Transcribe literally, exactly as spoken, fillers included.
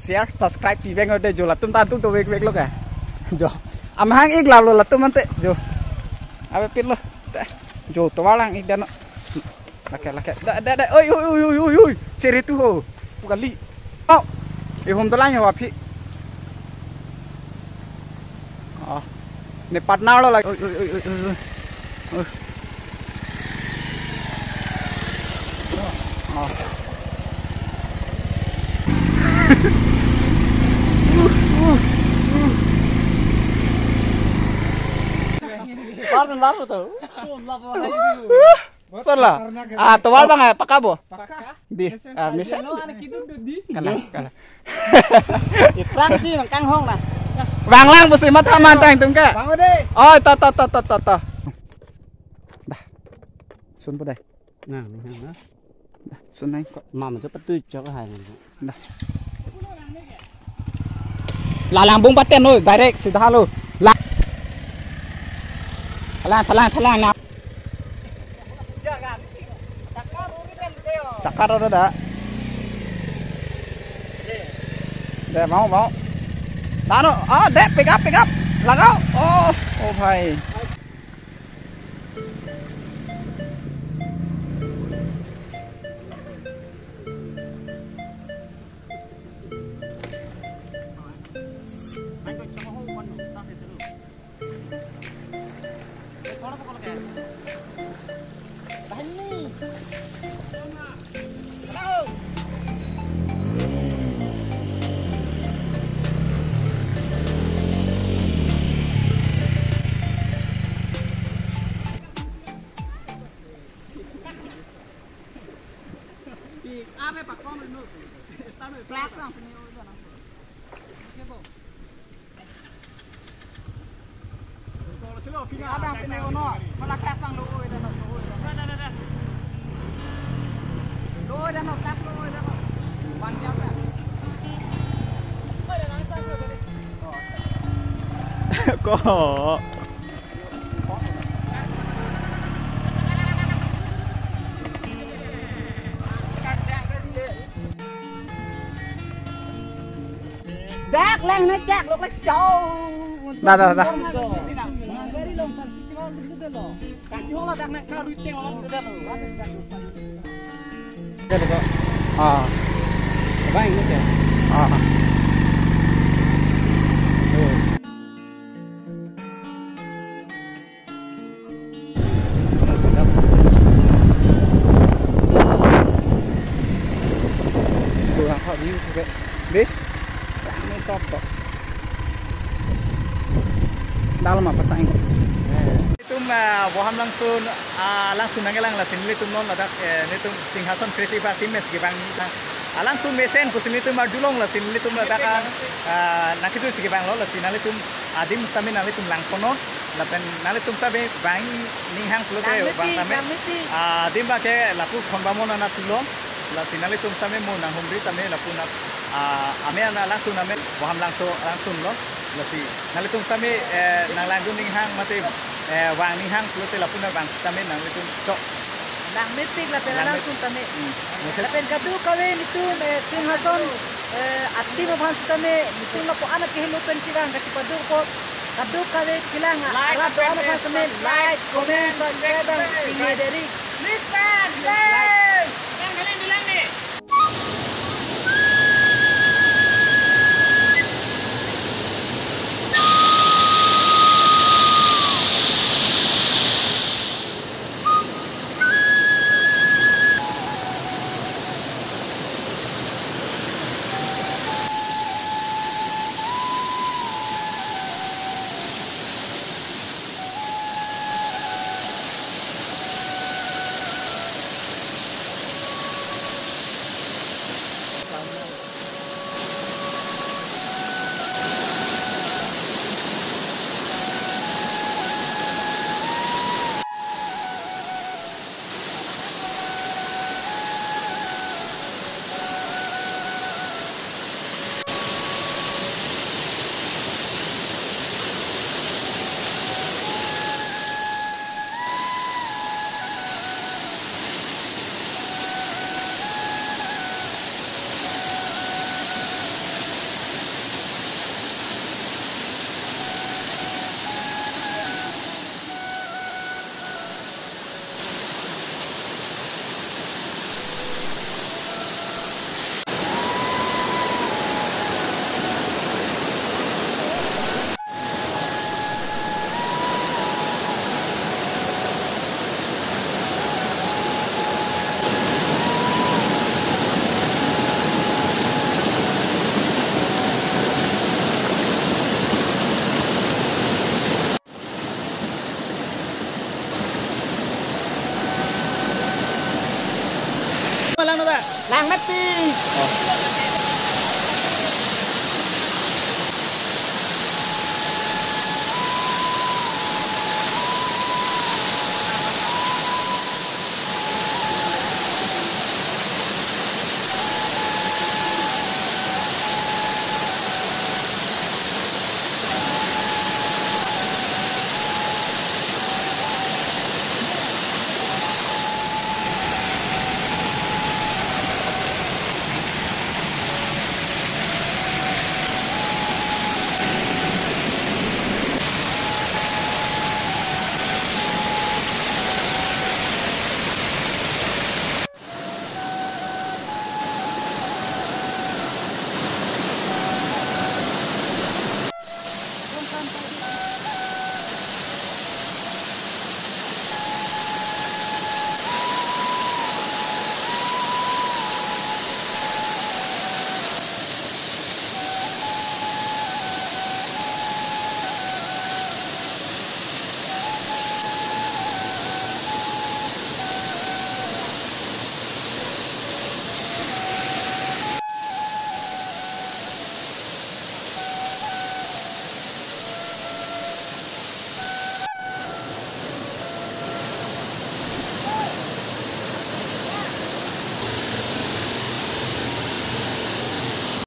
Share, subscribe pi vek non de jo, latum ta tung to vek vek lo ka. Jo. Amahang ik lap lo latum ante jo. Ave pit lo. Jo tovar lang ik dan non. Lake lake. Da da da. Oi oi oi oi oi oi. Chere tu ho. Pu kali. Oh. Ihum dolang ya aphi. Oh. Ne partner lo lagi. Oi oi oi oi oi. Oh. Oh. Person baru tuh. Salah. Ah, tovar bang, eh, pakka bo? Pakka. Di, ah, mesen. Kalang, kalang. Iprang si nang kanghong na. Bang lang, pusi mata mantang tung ka. Bang ode. Oh, ta, ta, ta, ta, ta, ta. Dah. Sun po dai. Nah, nah, nah. Dah, sun nai ko. Mama cepat tu cok hai. Dah. Lalang bung paten noi, direct sida lo. La. Thalang, thalang, thalang na. Chakar ada dah. Deh, mau, mau. Tano, oh, deh, pick up, pick up. Lagao. Oh, oh, bhai. Ko. Dak lang na chak lok lak show. Dah, dah, dah. Ah. Bang, ini ya. Ah. Oh. Kurang hot view juga. Deh. Rame top top. Dalam apa sayang? Nelitum, ah, Boham Langsun, ah, Langsun nangkelang lasi nelitum non ladak, eh, nelitum Singhason Creative Arts Image kevang, ah, Langsun mesen pusi nelitum arjulong lasi nelitum ladak, ah, ah, nangkedun si kevang lo lasi nelitum adim sami nelitum langponon lapen nelitum sami vang ninghang pulote vang sami. Adim ba ke lapu khonbamon ana tulong lasi nelitum sami mo nanghumri sami lapu na, ah, ame ana Langsun ame Boham Langso Langsun lo lasi nelitum sami, eh, nanglangdun ninghang mate, eh, vang ninghang pulote lapu na vang sami nelitum chok. Nangmepik lapen nangmepik. Langsun tame. Hmm. Lapen kadokave nelitum, eh, Singhason, eh, atim aphan sitame, nelitum lapu anak kehelo pen kevang kachipado ko, kadokave kelang, like, arat do-an aphan sitame, subscribe, like, comment, subscribe, bang, subscribe. Tinglederi. Please, fans, like. Please. Yang kalian bilang nih. Tang mati.